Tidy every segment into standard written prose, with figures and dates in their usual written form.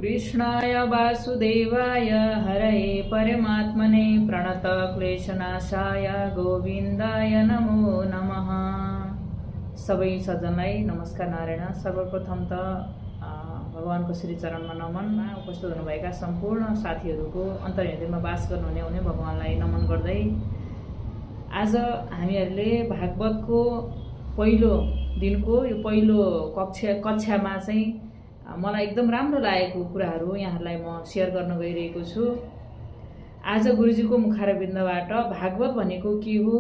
कृष्णाय वासुदेवाय हरये परमात्मने प्रणतक्लेशनाशाय गोविन्दाय नमो नमः। सबै सज्जनलाई नमस्कार नारायण। सर्वप्रथम त भगवानको श्री चरणमा नमनमा उपस्थित हुनुभएका सम्पूर्ण साथीहरूको अन्तर्हृदयमा वास गर्नुहुने हुने भगवानलाई नमन गर्दै आज हामीहरूले भागवतको पहिलो दिनको यो पहिलो कक्षामा चाहिँ मलाई एकदम राम्रो लागेको कुराहरू यहाँहरूलाई म सेयर गर्न गइरहेको छु। आज गुरुजीको मुखारबिन्दबाट भागवत भनेको के हो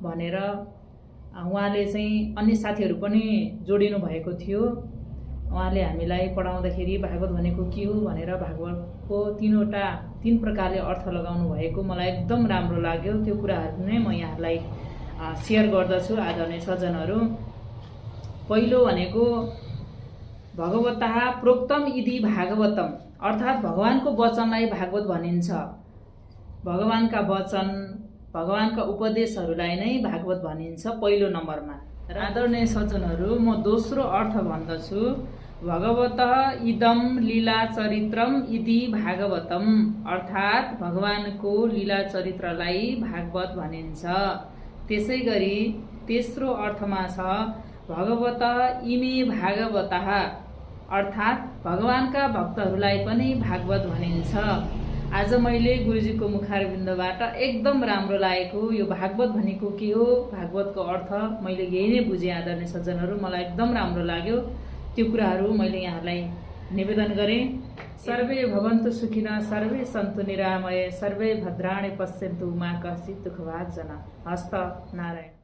भनेर उहाँले चाहिँ अन्य साथीहरू पनि जोडिनु भएको थियो। उहाँले हामीलाई पढाउँदाखेरि भागवत भनेको के हो भनेर भागवतको तीन प्रकारले अर्थ लगाउनु भएको मलाई एकदम राम्रो लाग्यो। त्यो कुराहरू नै म यहाँहरूलाई सेयर गर्दछु आदरणीय सज्जनहरू। पहिलो भनेको भगवतः प्रोक्तम इति भागवतम, अर्थात् भगवानको वचनलाई भागवत भनिन्छ। भगवानका वचन भगवानका उपदेशहरूलाई नै भागवत भनिन्छ पहिलो नम्बरमा। र आदरणीय सज्जनहरू, म दोस्रो अर्थ भन्दछु भगवतः इदम लीला चरित्रम इति भागवतम, अर्थात् भगवानको लीला चरित्रलाई भागवत भनिन्छ। त्यसै गरी तेस्रो अर्थमा छ भगवतः इमे भागवतः, अर्थात् भगवानका भक्तहरूलाई पनि भागवत भनिन्छ। आज मैले गुरुजीको मुखारबिन्दबाट एकदम राम्रो लागेको यो भागवत भनेको के हो, भागवतको अर्थ मैले यही नै बुझेँ आदरणीय सज्जनहरू। मलाई एकदम राम्रो लाग्यो। त्यो कुराहरू मैले यहाँहरूलाई निवेदन गरेँ। सर्वे भवन्तु सुखिनः, सर्वे सन्तु निरामय, सर्वे भद्राणि पश्यन्तु मा कश्चित् दुःखभाग् जनाः। हस्त नारायण।